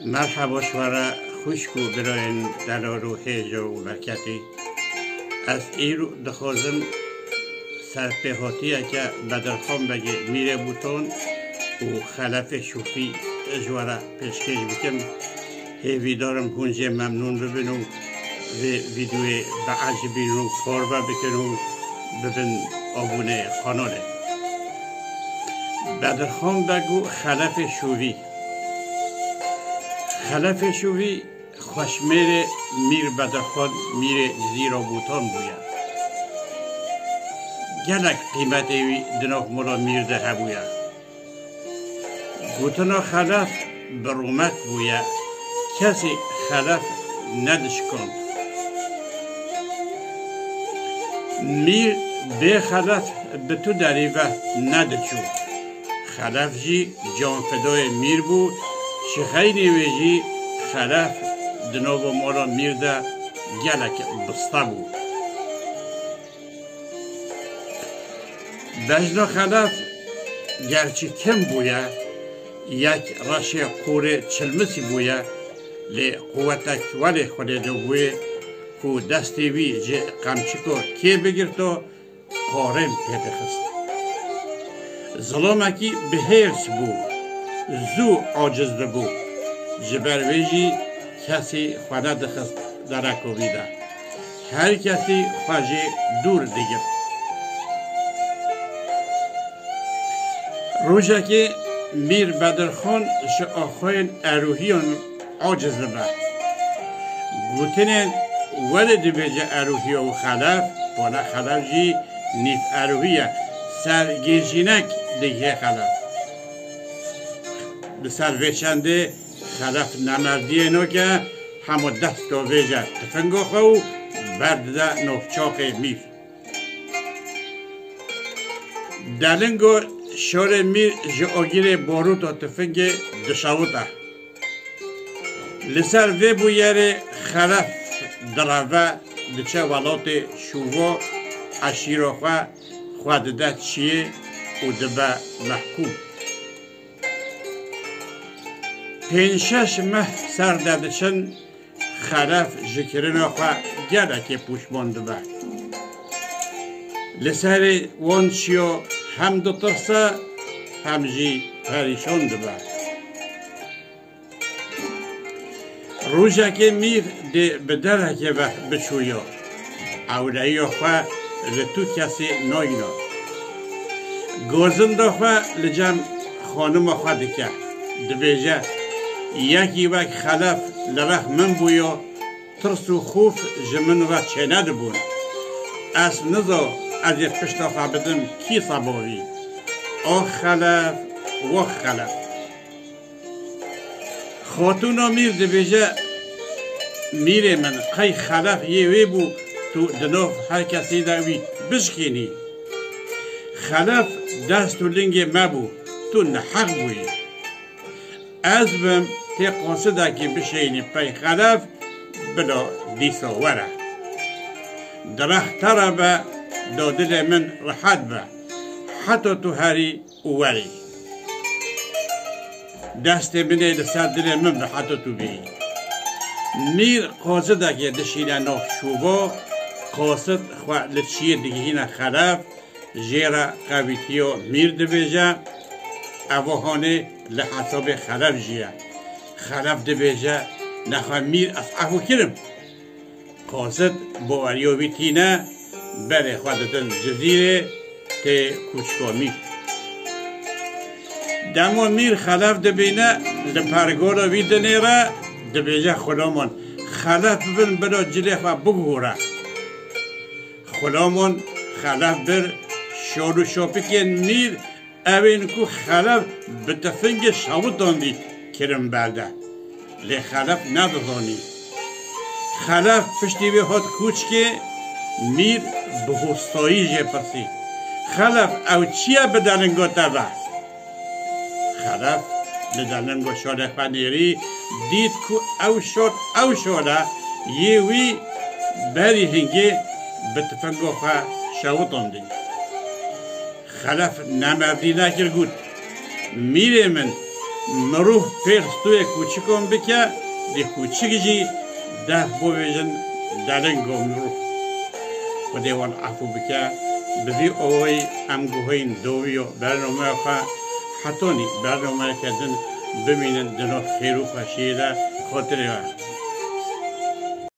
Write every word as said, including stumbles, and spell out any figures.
Merheba ji we re xwişk û birayên delal û hêja û berketî. Ez îro dixwazim serpêhatiyeke Bedirxan Begê Mîrê Bûtan û Xelefê Şûfî ji we re pêşkêş bikim. Hêvîdar im hûn jê memnûn bibin û vê vîdeoyê biecibînin û parve bikin û bibin abûneyê kanalê. Bedirxan Beg û Xelefê Şûvî. Xelefê Şûvî xweşmêrê Mîr Bedirxan Mîrê Cizîra Bûtan bûye. Gelek qîmetê wî di nav mala Mîr de hebûye. Gotina Xelef bi rûmet bûye, kesî Xelef nedişkand. Mîr bê Xelef bi tu derî ve nediçû. Xelef jî canfidoyê Mîr bû, ji xeynî wê jî Xelef di nava mala Mîr de gelek biste bû. Bejna Xelef gerçî kim bûye, yek reşê qorê çilmisî bûye, lê quwetek welê Xwedê de bûye ku destê wî ji qemçiko kê bigirto, qarên pê dixist. Zilamekî bi hêrs bû, zû aciz dibû. Ji ber wê jî kesî xwe nedixist dereka wî de. Her kesî xwe jê dûr digirt. Rojekê Mîr Bedirxan ji axayên Erûhiyan aciz dibe. Gotinên were dibêje Erûhiya û Xelef, bona Xelef jî nîv Erûhî ye, ser gêjînek digihê Xelef. Li ser vê çendê Xelef nemerdiyê nake, hema dest davêje tifinga xwe û berdide navçaxê Mîr. Delingo şorê Mîr ji agirê barûta tifingê dişewite. Li ser vê bûyerê Xelef direve, diçe welatê Şûvo, eşîra xwe, xwe dide çiyê û dibe mehkûm. Pênc şeş meh ser de diçin, Xelef ji kirina xwe gelekê pûşman dibe. Li serê wan çiyo hem ditirse, hem jî perîşan dibe. Rojekê Mîr dê bi derekê ve biçûyo. Ewleyiya xwe li tu kesî nayno. Gozinda xwe li cem xanima xwe dike. Dibêje, yekî wek Xelef li rex min bûyo, tirs û xof ji min re çênedibûn. Ez nizo ez ê pişta xwe bidim kî sebavî. Ox Xelef, wox Xelef. Xatûna Mîr dibêje, Mîrê min, qey Xelef yê wê bû tu di nav her kesî de wî bişkînî? Xelef dest û lingê me bû, tu neheq bûyî. Ez bim tê qasidekî bişênî pey Xelef, bila dîsa were. Di rex te re be, da dilê min rehet be. Heta tu herî û werî. Destê min ê li ser dilê min be heta tu bêyî. Mîr qasidekê dişîne nav şûva, qasid xwe li çiyê digihîne Xelef, jê re qewîtiya Mîr dibêje, eva hanê li hesabê Xelef jî ye. Xelef dibêje, nexwe Mîr ez efû kirim. Qasid baweriya wî tîne, berê xwe didin Cizîrê, tê kûçika Mîr. Dema Mîr Xelef dibîne, li pergala wî dinêre, dibêje, Xulamon, Xelef bibin bila cilê xwe biguhore. Xulamon Xelef bir şol û şopikên Mîr, ewên ku Xelef bi tifingê şewitandî, kirin berde. Lê Xelef nedizanî. Xelef piştî wê hat kûçkê, Mîr bi hostayî jê pirsî, Xelef, ew çi ye bi delinga te ve? Xelef li delinga şolê xwe nêrî, dît ku ew şol ew şol e, yê wî berî hingê bi tifinga xwe şewitandî. Xelef nemerdî nekir, got, Mîrê min, Mirov pêr stûyê kûçikan bike, dê kûçik jî def bivêjin delingo mirov. Xwedê wan efû bike. Bi vî awayî em guhên dawiya bernameya xwe, hetanî bernameyeke din bimînin di nav xêr û xweşiyê de. Xatirê we.